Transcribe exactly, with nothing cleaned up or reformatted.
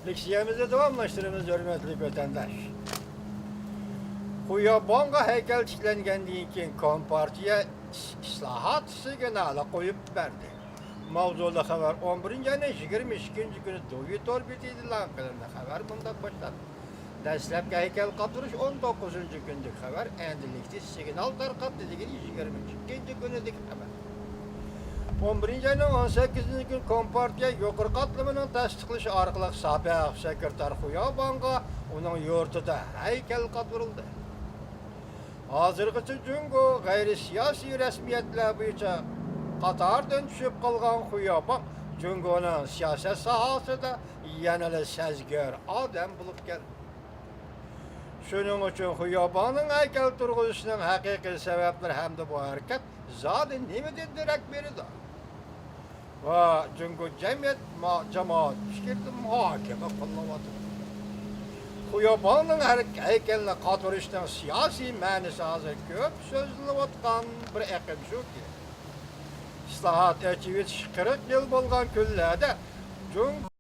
لېكسىيەمىزنى داۋاملاشتۇرىمىز، ھۆرمەتلىك ۋەتەنداش. خۇياباڭغا ھەيكەل تىكلەنگەندىن كېيىن، كومپارتىيە ئىس-، ئىسلاھات سىگنالى قويۇپ بەردى. ماۋزۇلۇق خەۋەر ئون بىرىنچى ئاينىڭ يىگىرمە ئىككىنچى كۈنى دۇۋى تور بېتىدە ئېلان قىلىندى. خەۋەر مۇنداق باشلاندى. دەسلەپكى ھەيكەل قاتۇرۇش ئون توققۇزىنچى كۈندىكى خەۋەر، ئەمدىلىكتە سىگنال تارقاتتى دېگىنى يىگىرمە ئىككىنچى كۈنىدىكى خەۋەر. ئون بىرىنچى ئاينىڭ ئون سەككىزىنچى كۈنى كومپارتىيە يۇقىرى قاتلىمىنىڭ تەستىقلىشى ئارقىلىق سابىق سېكرېتار خۇياباڭغا ئۇنىڭ يۇرتىدا ھەيكەل قاتۇرۇلدى. ھازىرغىچە جۇڭگو غەيرىي سىياسىي رەسمىيەتلەر بويىچە قاتاردىن چۈشۈپ قالغان خۇياباڭ جۇڭگونىڭ سىياسەت ساھەسىدە يەنىلا سەزگۈر ئادەم بولۇپ كەلدى. شۇنىڭ ئۈچۈن خۇياباڭنىڭ ھەيكەل تۇرغۇزۇشىنىڭ ھەقىقىي سەۋەبلىرى ھەمدە بۇ ھەرىكەت زادى نېمىدىن دېرەك بېرىدۇ؟ ۋە جۇڭگو جەمئىيەت ما-، جامائەت پىكرىدە مۇھاكىمە قىلىنىۋاتىدۇ. خۇياباڭنىڭ ھەر-، ھەيكەلنى قاتۇرۇشنىڭ سىياسىي مەنىسى ھازىر كۆپ سۆزلىنىۋاتقان بىر ئېقىم شۇكى، ئىسلاھات، ئېچىۋېتىش قىرىق يىل بولغان كۈنلەردە جۇڭگو